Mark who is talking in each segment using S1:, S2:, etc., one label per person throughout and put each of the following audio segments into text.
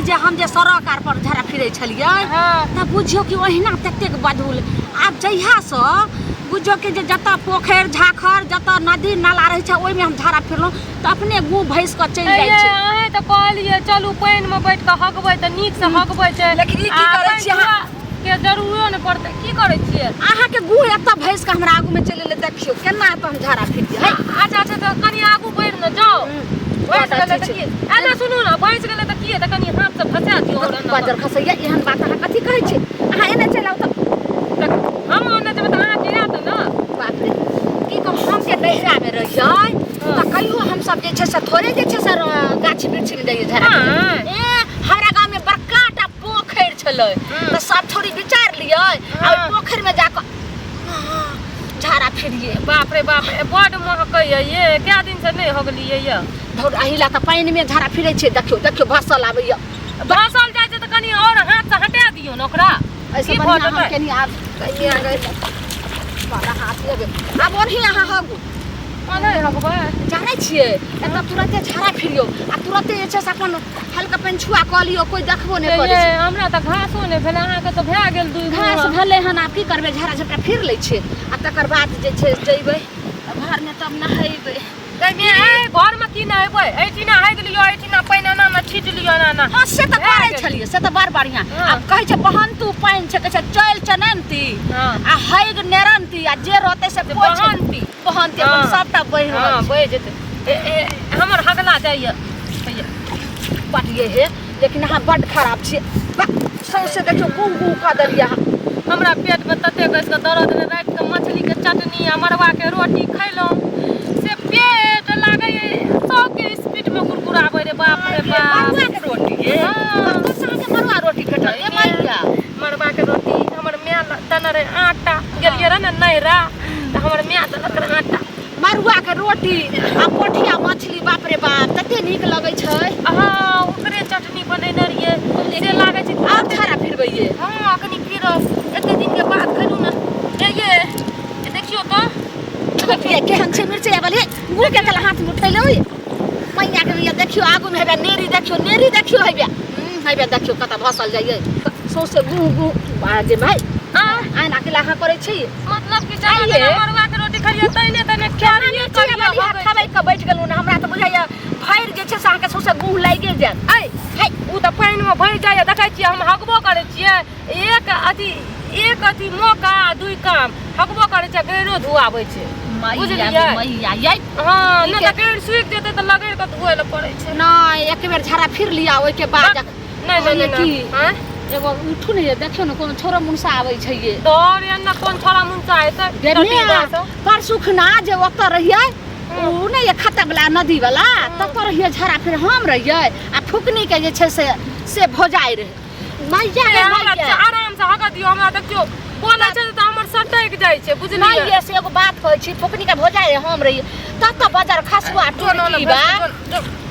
S1: जे हम जे सड़क आर पर झाड़ा फिरै छलियै तऽ बुझियौ कि ओहिना ततेक बदबू आब जहियासँ बुझियौ कि जे जतऽ पोखरि झाखर जतऽ नदी नाला रहै छै ओहिमे हम झाड़ा फिरलहुँ तऽ अपने गुह भसि कऽ चलि जाइ छै।
S2: अहें तऽ कहलियै चलू पानिमे बैठ कऽ हगबै तऽ नीकसँ हगबै छै।
S1: लेकिन ई की
S2: आ
S1: करै छियै अहाँ?
S2: पानि के जरूरो नहि पड़तै। की करै छियै?
S1: अहाँके गुह एतऽ भसि कऽ हमरा आगूमे चलि एलै। देखियौ केना एतऽ हम झाड़ा फिरियै। है
S2: अच्छा अच्छा, तऽ कनि आगू बढ़ि ने जाउ। भसि गेलै तऽ की? एना सुनू ने, भसि गेलै तऽ की हेतै? कनि हाथसँ फँसा दियौ आओर एना।
S1: बजर खसैया, एहन बात अहाँ कथी कहै छी? अहाँ एने चलि आउ तऽ।
S2: तऽ हम ओने जेबै तऽ अहाँके आयत ने।
S1: बाप रे, की कहू, हम जे नैहरामे रहियै तऽ कहियो हमसब जे छै से थोड़े जे छै से गाछ वृक्षमे जइयै झाड़ा।
S2: नहि।
S1: ए हमरा गाममे बड़का टा पोखरि छलै तऽ सब छोरी विचार लियै आ ओहि पोखरिमे जाकऽ झाड़ा फिरियै।
S2: बाप रे बाप रे, बड्ड महकैया ये। कए दिनसँ नहि हगलियै ये।
S1: धौर, एहि लए तऽ पानिमे झाड़ा फिरै छियै। देखियौ देखियौ, भसल आबैया।
S2: भसल जाइ छै तऽ कनि आओर हाथसँ हटा दियौ ने ओकरा।
S1: एहिसँ
S2: की भऽ
S1: बढ़िआँ हम
S2: जेतै?
S1: कनि आब कनि आगे बड़ा हाथ लेबै। आब ओनही अहाँ हगू।
S2: ओनही हगबै?
S1: जानै छियै, एतऽ तुरते झाड़ा फिरियौ आ तुरते जे छै से अपन हल्का पानि छुआ कऽ लियौ, कोइ देखबो नहि करै
S2: ये
S1: छै।
S2: हमरा तऽ घासो नहि भेलै, अहाँके तऽ भए गेल दुइ
S1: घास
S2: मुँह।
S1: भेलै हन, आब की करबै? झाड़ा झपटा फिर लै छियै आ तकर बाद जे छै जैबै घरमे तब नहेबै।
S2: घरमे की नहेबै? एहिठिना हगि लियौ, एहिठिना पानि एना ने छीट लियौ, एना एना।
S1: हँ, से तऽ
S2: भए
S1: करै
S2: गेल।
S1: छलियै, से तऽ बड़ बढ़िआँ।
S2: हँ।
S1: आब कहै छै बहन्तू पानि छै, कहै छै चलि चनन्ती
S2: हँ।
S1: आ हैग नेरन्ती आ जे रहतै से
S2: से
S1: पोछि
S2: बहन्ती।
S1: बहन्ती अपन
S2: हँ।
S1: सबटा बहि रहल
S2: हँ
S1: छै।
S2: बहि जेतै। ए ए हमर हगला जाइए हैया।
S1: बड ये हे, लेकिन अहाँ बड खराब छियै। सौंसे देखियौ गुह गुह कऽ देलियै अहाँ।
S2: हमरा पेटमे तते गैस के दर्द रहै, रातिके मछलीके चटनी आ मड़ुआके रोटी खैलहुँ से पेट लागैए सबके स्पीडमे कुरकुराबै रे। बाप रे बाप।
S1: मड़ुआके रोटी ये?
S2: हँ।
S1: कतऽसँ अहाँके मड़ुआ रोटी भेटल ये मैया?
S2: मड़ुआके रोटी हमर माय देने रहै आटा। गेलियै रहै ने नैहरा तऽ हमर माय देलक रहै आटा।
S1: मड़ुआके रोटी आ पोठिया मछली, बाप रे बाप, तते नीक लगै छै।
S2: हँ, ओकरे चटनी बनेने रहियै से लागै छै।
S1: आब झाड़ा फिरबैये?
S2: हँ, अखनी फिरब, एते दिनके बाद खैलहुँ ने। ए ये देखियौ तऽ।
S1: देखियै केहन छै मिरचैया वाली। मुँह के कल हाथ में उठैले ओइ मैया के मैया। देखियौ आगू में हेबे नेरी, देखियौ नेरी, देखियौ हेबे हेबे, देखियौ कतऽ भसल जाइए सौंसे गुह गुह। आ जे भाइ
S2: आ
S1: आन अकेला अहाँ करै छी?
S2: मतलब कि जेना
S1: आइये।
S2: जेना मड़ुआके रोटी खलियै तहिने तहिने
S1: केना
S2: करिये
S1: मिरचैया
S2: करिये
S1: वाली
S2: हगै
S1: खबै
S2: छै।
S1: के बैठ गेलहुँ ने, हमरा तऽ बुझाइया भरि जे छै से अहाँके सौंसे गुह लागिए जायत।
S2: ऐ
S1: है
S2: ओ तऽ पानिमे भरि जाइए, देखै छियै हम हगबो करै छियै। एक अथी एक अथी मौका आ दुइ काम, हगबो करै छियै, गैरो धुआबै छै।
S1: मैया
S2: बुझलियै?
S1: मैया यै।
S2: हँ, नहि
S1: ठीक
S2: तऽ गैर सुखि जेतै तऽ लगड़ि कऽ धोए लए पड़ै छै।
S1: नहि, एक बेर झाड़ा फिर लिअ, ओहिके बाद
S2: नहि नहि नहि।
S1: की?
S2: नहि आँय?
S1: एगो उठू ने, देखियौ ने कोनो छोरा मुनसा आबै छै ये।
S2: डर एना कोन छोरा मुनसा हेतै?
S1: गे परसुखना जे ओतऽ रहियै, ओ नहि ये खत्ता वाला नदी वाला, ततऽ रहियै झाड़ा फिर हम रहियै आ फुकनी के जे छै से से भोजाइ रहै मैया गे।
S2: हमरा
S1: मैया
S2: आराम से हगऽ दियौ। हमरा देखियौ बोलै छै तऽ हमर सटकि जाइ छै, बुझलियै?
S1: नहि ये, से एगो बात कहै छी, फुकनी के भोजाइ रहै, हम रहियै ततऽ बजार खसुआ
S2: जो न
S1: टोकी बा,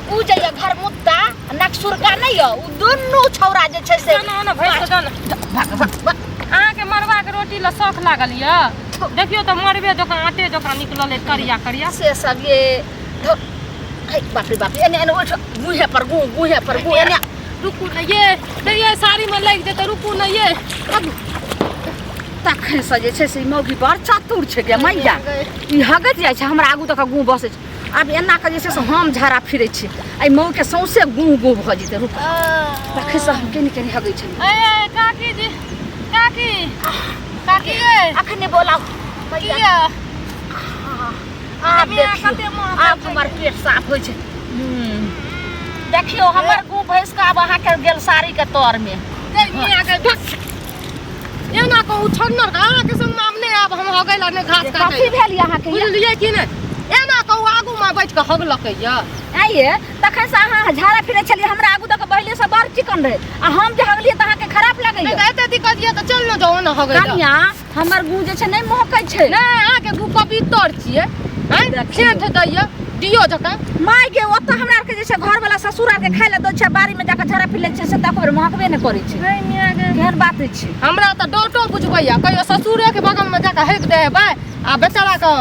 S1: उ जे ये घरमुत्ता नकसुरका नहि यऽ, उ दुनू छौड़ा जे छै से
S2: जो न भैंस के जो न।
S1: भाग भाग भाग।
S2: अहाँके मड़ुआके रोटी लए शौख लागल यऽ। देखियौ तऽ मड़बे जकाँ आटे जकाँ निकलल अइ, करिया करिया।
S1: से सब ये हे बाप रे बाप, एने एने उठ, गुहे पर गु, गुहे पर गु, एने।
S2: रुकू ने ये, ये साड़ीमे लागि जेतै, रुकू ने ये।
S1: तखन से जे छै से ई मौगी बड़ चतुर छै गे मैया। ई हगैत जाइ छै, हमरा आगू तक गु बसै छै। आब एना कऽ जे छै से हम झाड़ा फिरै छी, एहि मौके सौंसे गु गु भऽ जेतै। रुक, तखन से हम केनी केनी हगै छलियै।
S2: ए काकी जी, काकी, काकी ये।
S1: अखने बोलाउ मैया।
S2: किया?
S1: आब
S2: मियाँ
S1: देखियौ
S2: कते महकै
S1: आब
S2: छै।
S1: हमर पेट साफ होइ छै। देखियौ हमर गु भैंस के आब अहाँके गेल साड़ी के तर में।
S2: गै मियाँ गै, एना कहू छन्नर के अहाँके संग आब नहि आब हम हगै ला, नहि घास काटै
S1: कथी
S2: ला।
S1: भेल अहाँके ये?
S2: बुझलियै कि नहि? एना कहू आगू मे बैठ कऽ हगलकै यऽ।
S1: आइये तखन से अहाँ झाड़ा फिरै छलियै हमरा आगू तक, पहिले से बड़ चिकन रहै आ हम जे हगलियै तऽ अहाँके खराब
S2: नहि
S1: लगैया।
S2: तऽ एते दिक्कत यऽ तऽ चल ने जाउ ने हगै ला।
S1: कनिया, हमर गु जे छै नहि महकै छै।
S2: नहि, अहाँके गु पवित्र छियै। आँय,
S1: देखियौ।
S2: खेत दैया दियो जकाँ।
S1: माय गे, ओतऽ हमरा आरके जे छै घरवला ससुर आरके खाय लए दै छै, बाड़ी मे जाकऽ झाड़ा फिर लै छै, से तऽ एको बेर महकबे नहि करै छै।
S2: नहि मियाँ गे।
S1: केहन बात छै?
S2: हमरा तऽ डोटो बुझबैया, कहियो ससुरेके बगलमे जाकऽ हगि देबै आ बेचाराके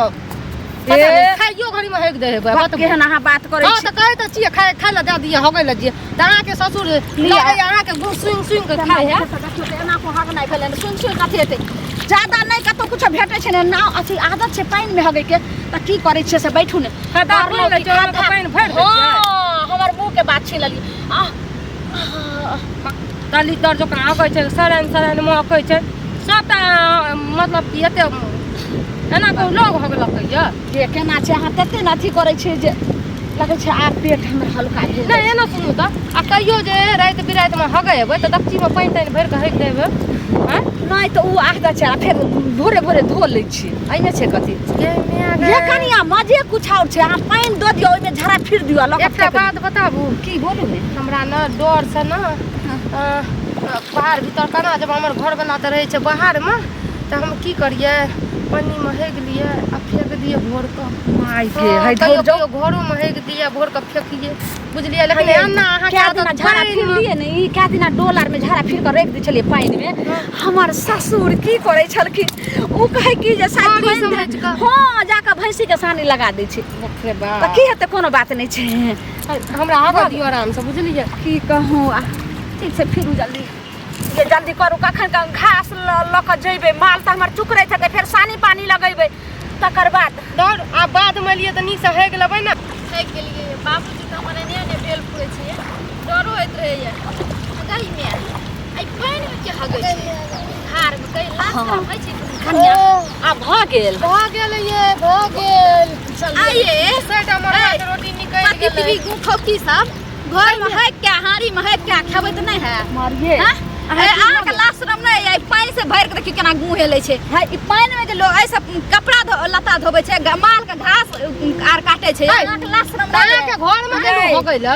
S2: पता नहि, खाइयो घड़ी में हेक दे हेबै
S1: बाप, केहन अहाँ बात करै
S2: हँ
S1: छी
S2: तऽ कहै तऽ छियै खाय खाय लए दए दियै हगै लए दियै तऽ अहाँके ससुर लगैए अहाँके गुँ सुनि सुनि कऽ खाइ है
S1: देखियौ तऽ एना को हगनाइ भेलै ने सुनि सुनि कथी हेतै जादा नहि कतहु किछो भेटै छै ने नाव अथी आदत छै पानिमे हगैके तऽ की करै छियै से बैठू ने
S2: खद्धा
S1: डर
S2: खुनि लै
S1: लगै,
S2: छै, ओहिमे
S1: खद्धा-
S2: पानि भरि दै छियै।
S1: हँ हमर मुँहके बात छीन लेलियै आह, आह,
S2: तली तर जकाँ हगै छै सड़न सड़न महकै छै सबटा मतलब कि एते एना कऽ लोग हगलकैया
S1: जे केना छै अहाँ तते ने अथी करै छियै जे लगै छै आब पेट हमर हल्का भेल
S2: नहि एना सुनू तऽ आ कहियो जे राति बिरातिमे हगै हेबै तऽ दक्षीमे पानि तानि भरि कऽ हगि देबै आँय
S1: नहि तऽ ओ आदत छै आ फेर भोरे भोरे धो लै छियै एहिमे छै कथी ये कनिया मजे कुछ और छै अहाँ पानि दऽ दियौ ओहिमे झड़ा फिर दियौ आ लऽ कऽ
S2: एकटा
S1: फेंक दियौ।
S2: बात बताबू
S1: की बोलू ने
S2: हमरा ने डरसँ ने बाहर भीतर केना जब हमर घरवला तऽ रहै छै बाहरमे तऽ हम की करियै पन्नीमे हगि लियै आ फेंक दियै भोरके
S1: माय के
S2: हँ,
S1: है
S2: कहियो
S1: धुर जाउ
S2: कहियो घरोमे हगि दियै भोरके फेकियै बुझलियै लेकिन एना अहाँके
S1: कए दिना
S2: आदत
S1: झाड़ा
S2: पानिमे
S1: फिरलियै ने ई कए दिना डोल आरमे झाड़ा फिर कऽ राखि दै छलियै पानिमे हमर ससुर की करै छलखिन ओ कहै की जे शायद
S2: साड़ी
S1: पानि
S2: समझि कऽ।
S1: हँ जाकऽ भैंसीके सानी लगा दै छै
S2: बाप रे
S1: तऽ
S2: बाप
S1: की हेतै कोनो बात नहि छै
S2: हमरा आबऽ दियौ आरामसँ बुझलियै
S1: की कहूँ आ ठीक छै फिरू जल्दी ये जल्दी करू कखन कऽ घास लऽ कऽ जेबै माल तऽ हमर चुकरैत हेतै फेर सानी पानी लगेबै तकर बाद
S2: दौड़ आब बादमे एलियै तऽ नीकसँ हेग लेबै ने
S3: थाकि गेलियै बाबूजी तऽ हमर एने एने बेल फुरै छियै डरो होइत रहैए गई मे एहि पानिमे के हगै छै धारमे गई लाज शरम होइ छै
S1: कनिया आब भऽ गेल
S2: भऽ गेल ये भऽ गेल
S3: आइए
S2: सेटा मरवा के रोटी निकलि
S3: पति
S2: गेलै
S3: टीवी गुफौकी सब घर में हक के हाड़ी में हक के खेबै तऽ नहि है
S1: मारिये
S3: हाँ? ए, अहाँके लाज शरम नहि अइ पानि से भरि के देखियौ केना गुह हेलै छै
S1: है
S3: ई पानि में जे लोग एहि कपड़ा लत्ता धोबै छै माल के घास आर काटे छै अहाँके लाज शरम नहि अइ?
S2: अहाँके घर में गेलू
S1: है।
S2: हो गेल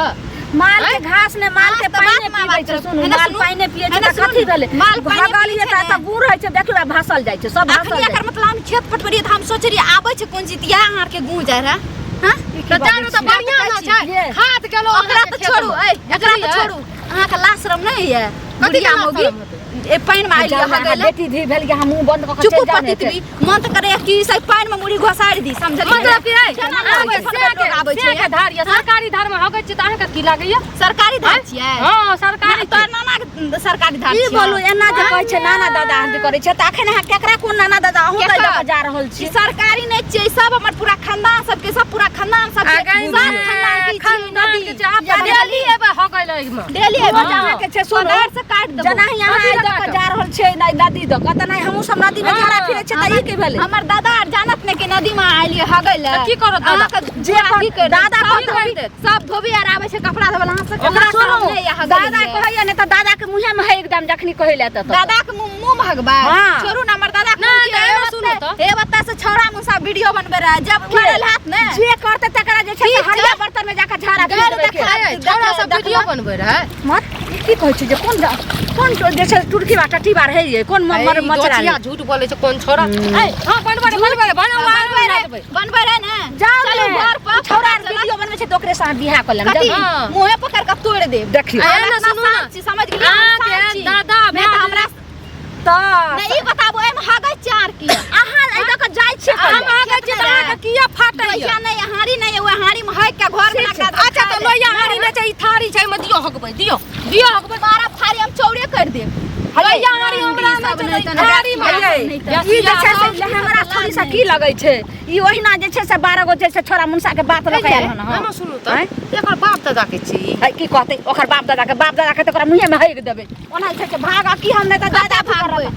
S1: माल के घास ने माल के
S3: अहाँ तऽ
S1: पानि
S3: बात
S1: पीबै छै
S3: बात
S1: सुनू
S3: एने
S1: माल
S3: सुनू।
S1: पानि पियै छै
S3: एने
S1: तऽ
S3: सुनू।
S1: कथी भेलै
S3: माल पानि
S1: भगल
S3: पियै
S1: ये
S3: छै
S1: तऽ
S3: ने।
S1: तऽ गुड़ होइ छै देखियौ आब भासल जाइ छै सब भासल
S3: अखनी
S1: जाइ
S3: एकर मतलब हम खेत पटबै रहियै तऽ हम सोचै रहियै आबै छै कोन चीज इएह अहाँ आरके गुह जाइ रहए हाँ?
S1: की
S2: तऽ
S1: बाजै
S2: जानु तऽ
S1: छियै?
S2: बढ़िआँ ने छै
S1: ये।
S2: खाद गेलो
S3: ओकरा तऽ छोड़ू ऐ एकरा तऽ छोड़ू अहाँके लाज शरम नहि होइए
S2: कथी
S3: बुढ़िया
S2: के लाज
S3: मौगी
S2: शरम हेतै?
S3: ए पानि मे आइल
S1: जाउ ने,
S3: हगै
S1: अहाँ
S3: लए
S1: बेटी धी भेल कि अहाँ मुँह बंद कऽ के
S3: चुपू
S1: चलि जाउ ने
S3: पतित भी मन तऽ करैए कि से पानि मे मुड़ी घोसारि दी समझलियै
S2: मतलब कि ऐ,
S3: केना
S2: अहाँके
S3: लोग छै, लोग आबै छै
S2: के धार यऽ सरकारी धार में हगै छी तऽ अहाँके की लागैया
S3: सरकारी धार छियै
S2: हँ सरकारी
S3: तोहर नाना के सरकारी धार
S1: की
S3: छियै
S1: बोलू एना जे कहै छै नाना दादा अहाँ जे करै छै तऽ अखन अहाँ केकरा कोन नाना दादा अहूँ तऽ
S3: केकर?
S1: लऽ कऽ जा रहल
S3: ई
S1: छी
S3: सरकारी नहि छियै ई सब हमर पूरा खानदान सबके सब पूरा खानदान सबके
S2: आगाँ
S3: सब खानदान के छियै
S2: खानदान
S3: नदी
S2: के छै, आब तऽ डेली एबै हगै लए एहिमे
S3: डेली एबै
S1: रोज अहाँके छै सुनू
S3: पगार से काटि देबो
S1: जेनाहि अहाँ
S2: कथी
S1: एहि
S2: लए
S1: दऽ कऽ
S2: काटब?
S1: जा रहल छियै नहि नदी दऽ कऽ तेनाहि हमहूँ सब नदीमे
S2: हँ।
S1: झाड़ा फिरै छियै तऽ ई की भेलै
S3: हमर दादा आर जानत नहि कि नदी में आइलियै हगै लए
S2: तऽ की करत दादा?
S3: अहाँके
S1: जे
S3: पूरा
S1: कर-
S3: की करि देत?
S1: दादा
S3: सब
S1: की करि
S3: धोबी-
S2: देत?
S3: सब धोबी आर आबै छै कपड़ा धोबै लए अहाँ सबके
S1: ओकरा
S3: लाज शरम
S1: सुनू
S3: नहि यऽ हगै
S1: दादा
S3: लए।
S1: कहैया नहि तऽ दादा के मुँहे मे है एकदम जखनी कहै लए तऽ
S3: दादा के मुंह मुंह में हगबै
S1: हाँ।
S3: छोड़ू ना हमर दादा के
S2: नहि,
S3: मुंह
S2: तऽ
S3: की
S2: एना सुनू तऽ।
S3: हे बत्ता से छौड़ा मुसा वीडियो बनबे रहे जब उड़ल हाथ ने
S1: जे करते तकरा जे छै से
S3: ठीक छै।
S1: हरिया बर्तन में जाके झाड़ा फिर
S3: गारि
S1: देबै के।
S3: देखा-
S2: ऐ, छौड़ा सब वीडियो बनबै रहै
S1: मत ई की कहै छै जे कोन कोन जे छै टुटकी बा टट्टी बा रहै ये कोन मर
S2: ऐ,
S1: मचरा
S2: दोचिया झूठ बोलै छै कोन छोड़ा ऐ हँ बनबै रहै बनबै रहै बनबै
S3: बनबै
S2: रहै
S3: रहे बनबै रहे ने
S1: जाओ
S3: चलू
S1: ने
S3: घर पर
S1: छौड़ा आर वीडियो बनबै छै तऽ ओकरे से अहाँ बियाह कऽ लेब
S3: कथी
S1: जाउ।
S2: हाँ।
S3: मुँहे पकड़ के तोड़ देब
S1: देखियौ।
S3: हम
S2: आ, एना
S3: इतना
S2: सुनू ना।
S3: शांत छी, समझ गेलियै हम
S2: अहाँके
S3: शांत छी।
S2: दादा
S3: नहि तऽ
S2: भाय
S3: हमरा
S1: तऽ
S3: नहि ई बताबू एहिमे हगै चार की
S1: अहाँ एहि दऽ कऽ जाइ छियै
S2: हम
S1: कहियो?
S2: हगै छी तऽ अहाँके किया फाटैया
S3: लोहिया नहि हाड़ी नहि ओहि हाड़ी में हगि के घर में
S1: ठीक छै।
S2: अच्छा तऽ लोहिया हाड़ी नहि छै ई थारी छै एहिमे दियौ हगबै दियौ दियौ हगबै
S3: मारा फाड़ी हम चौड़े कर देब
S2: लोहिया हाड़ी हमरा नहि छै तऽ ई थारी मे
S1: हयै, ई जे छै से हमरा थोड़ी सा की लगै छै ई ओहिना जे छै से 12 गो जे छै छोरा मुनसा के बात लऽ कऽ आयल हन हँ।
S2: एना सुनू तऽ एकर बाप दादा के छी
S1: है की कहतै ओकर बाप दादा के बाप दादा के तऽ ओकरा मुँहे मे हगि देबै ओना जे छै से भाग की हम नहि तऽ दादा
S3: भागबै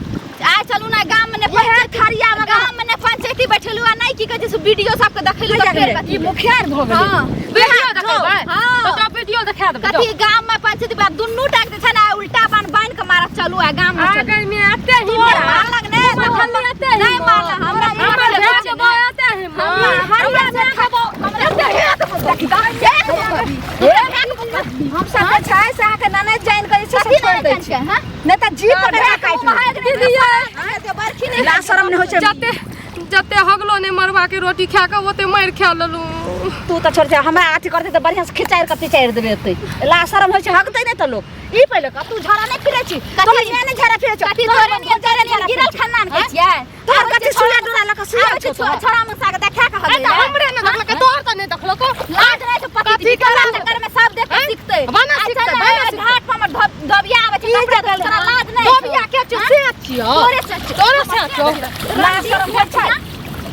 S3: आइ चलू ना गाम में ने
S1: इएह
S3: पंचायती
S1: थरिया मे
S3: गाम में ने पंचायती बैठेलु आ नहीं की कहै छै से वीडियो सबके देखैलु तऽ फेर
S1: ई मुखियार भऽ गेलै
S3: हाँ
S2: वीडियो देखेबै
S3: हाँ।
S2: तऽ जाउ वीडियो देखा देबै
S3: कथी गाम में पंचायती बा दुन्नू टाक जे छै ने उल्टा बान बान्हि के मारब चलू आ गाम में
S2: आ
S3: चलू
S2: गई में एते ही
S3: तोर मारलक ने
S2: मारलक एते ही
S3: नहीं मारलक हमरा ई
S2: हमर
S3: मारलक
S2: भाय
S3: छै
S2: के
S3: ने।
S2: बा एते ही
S3: हमर हरिया से खाबो हमरा एते देखी
S1: हम सब जे छै से अहाँके ननैद जानि कऽ जे छै से छोड़ि दै छी नहि तऽ जीभ पर ढेरा काटि लेब। लाज शरम नहि होइ छै
S2: जते जते हगलो नहि मड़ुआ के रोटी खा कऽ ओते मारि खा लेलहुँ।
S1: तू तऽ छोड़, हमरा अथी करतै तऽ बढ़िआँ से खिचारि कऽ पिचारि देबै एतै। ला शरम होइ छै, हगतै नहि तऽ लोक ई पहिले कह, तू झाड़ा नहि फिरै छी? तोहर माय नहि झाड़ा फिरै छौ?
S3: कथी
S1: तोहर
S3: तोरे नियन
S1: भौजाइ
S3: तोरे
S1: नहि झाड़ा
S3: नियन गिरल
S1: फिरै छौ?
S3: खानदान के छियै?
S1: तोहर कथी सुइया डोरा लऽ कऽ सुइया
S3: आबै
S1: छौ
S3: छै
S1: तोहर?
S3: छोड़ा मसा के देखा के हगै
S2: तऽ हमरे ने देखलकै, तोहर तऽ नहि देखलको।
S3: लाज रहै छै पति
S2: कथी
S3: के
S2: करब?
S3: चक्कर में सब देख के सीखतै।
S2: बना
S3: आ
S2: सीखतै,
S3: चल
S2: बना
S3: ना,
S2: सीखतै।
S3: घाट पर हमर धोबिया आबै छै कपड़ा धोबै, तोरा लाज नहि छौ?
S2: धोबिया के छियौ से छियौ?
S3: तोरे से छियौ।
S2: तोरे से छियौ।
S1: लाज शरम होइ छै?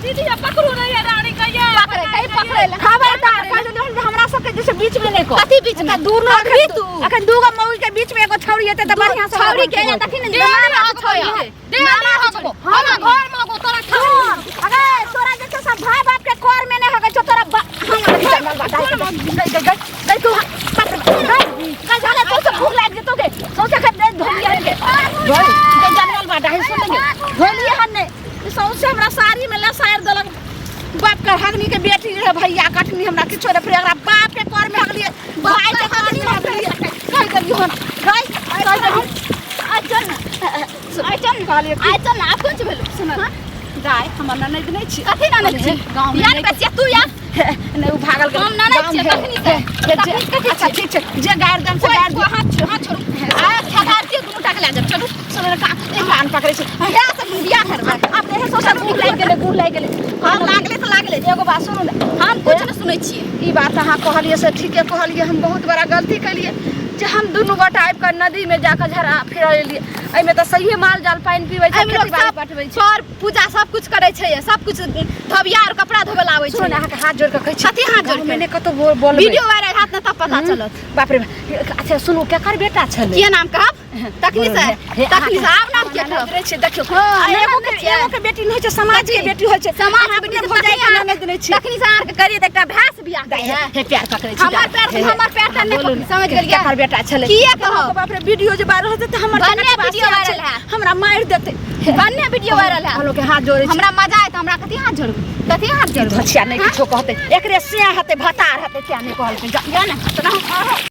S2: दीदी, ये पकड़ू नहीं है रानी का ये।
S3: पकड़े कहीं पकड़े ले।
S1: खबरदार कहि देलहुँ जे हमरा सबके जे छै बीच में नहि कह।
S3: कथी बीच में?
S1: दूर न
S3: अखन
S1: तू अखन दूगो मौगी के बीच में एगो छौड़ी हेतै तऽ बढ़िआँ से
S3: छौड़ी के एना तखन ने
S2: दे
S3: जमाना
S2: नहीं
S3: के छौड़ी
S2: हगबो
S3: है।
S2: दे नहीं हगबो, हमरा घर में हगबो तोरा खा।
S1: अरे तोरा जे छै सब भाई बाप के कर में नहि हगै छौ तोरा हम जंगल बा गई गई गई गई तू बाप रे गई गई जाने तो से भूख लागि जेतौ के सौंसे खा दे धोलिया के गई गई जंगल बा डाही सुन लेंगे धोलिए हन ने सौंसे हमरा साड़ी में लसार देलक। बाप के हगनी के बेटी रे भैया कटनी हमरा किछो रे, फिर एकरा बाप के कर में हगलिए, भाई के कर में हगलिए, कहि देलियो हन गई कहि देलियो।
S3: आइ चल ना, आइ चल ना।
S1: कहलिए
S3: आइ चल ना, आब कोन चीज भेलौ?
S1: सुन दाइ, हमर ननैद नहि छी?
S3: कथी ननैद छी?
S1: गाँव में
S3: यार
S1: नहि
S3: बचिया तू या
S1: नहि, ओ भागल गेल।
S3: हम ननैद
S1: गाँव
S3: छियै,
S1: में
S3: तखनी से।
S1: हे,
S3: तखनी कथी
S1: अच्छा
S3: छियै?
S1: ठीक छै, जे गारि देम से
S3: कोइ
S1: गारि दियौ।
S3: हाथ छोड़ू, हाथ छोड़ू। आ खेदार छियै, दुनू टाके लए जाब, चलू।
S1: सुन ने, कान पकड़ै छी।
S3: इएह सब बियाह करबै।
S1: आब देहे सौंसे गुह लागि गेलै, गुह लागि गेलै।
S3: हम लागलै तऽ लागलै।
S1: एगो बात सुनू ने।
S3: हम कुछ नहि सुनै छियै।
S1: ई बात अहाँ कहलियै से ठीके कहलियै। हम बहुत बड़ा गलती केलियै जे हम दुनू गोटा आबि कऽ नदीमे जाकऽ झड़ा फिरेलियै। एहिमे तऽ सहिए माल जाल पानि पीबै छै,
S3: एहिमे लोक
S1: खेती बाड़ी
S3: सब
S1: पटबै छै,
S3: कर पूजा सब कुछ करै छै, सब कुछ धोबिया और कपड़ा धोबे ला आबै
S1: सुनू
S3: छै।
S1: ने, अहाँके हाथ जोड़ि कऽ कहै छी।
S3: कथी हाथ जोड़ि
S1: गाँवमे
S3: कऽ?
S1: नहि कतहु बोलबै।
S3: वीडियो वायरल हैत ने तब पता चलत।
S1: बाप रे बाप। अच्छा सुनू, केकर बेटा छलै?
S3: के नाम कहब तखनी से?
S1: हे,
S3: तखनी से आब नाम के
S1: अहाँ
S3: कहब?
S1: ननैद छै, देखियौ।
S3: हँ,
S1: आ
S3: ननैद
S1: एगो के
S3: छियै।
S1: एगो के बेटी नहि होइ छै, समाज के
S3: कथी?
S1: बेटी होइ छै।
S3: समाज
S1: अहाँ
S3: के बेटी
S1: अपने
S3: तऽ
S1: भौजाइ के
S3: तखनी
S1: ननैद नहि छियै।
S3: तखनी से अहाँके करियै तऽ एकटा भाय से बियाह
S1: दाइ,
S3: करियै।
S1: हे प्यार पकड़ै छी।
S3: हमर
S1: दाइ,
S3: पैर
S1: हे,
S3: हमर पैर तऽ नहि
S1: बोलू
S3: पकड़ी,
S1: ने,
S3: समझ गेलियै?
S1: केकर बेटा छलै?
S3: किए कहब?
S1: बाप रे, वीडियो जे वायरल हेतै तऽ हमर
S3: भने
S1: जगत
S3: वीडियो
S1: बासी
S3: वायरल
S1: छै।
S3: हैत।
S1: हमरा मारि देतै।
S3: भन्ने वीडियो वायरल हैत।
S1: कहलहुँ के हाथ जोड़ै छी।
S3: हमरा मजा आयत, हमरा कथी हाथ जोड़बै? कथी हाथ जोड़बै?
S1: धछिया नहि किछो कहतै, एकरे सिया हेतै, भतार हेतै, किया नहि कहलकै? जा
S3: जा ने।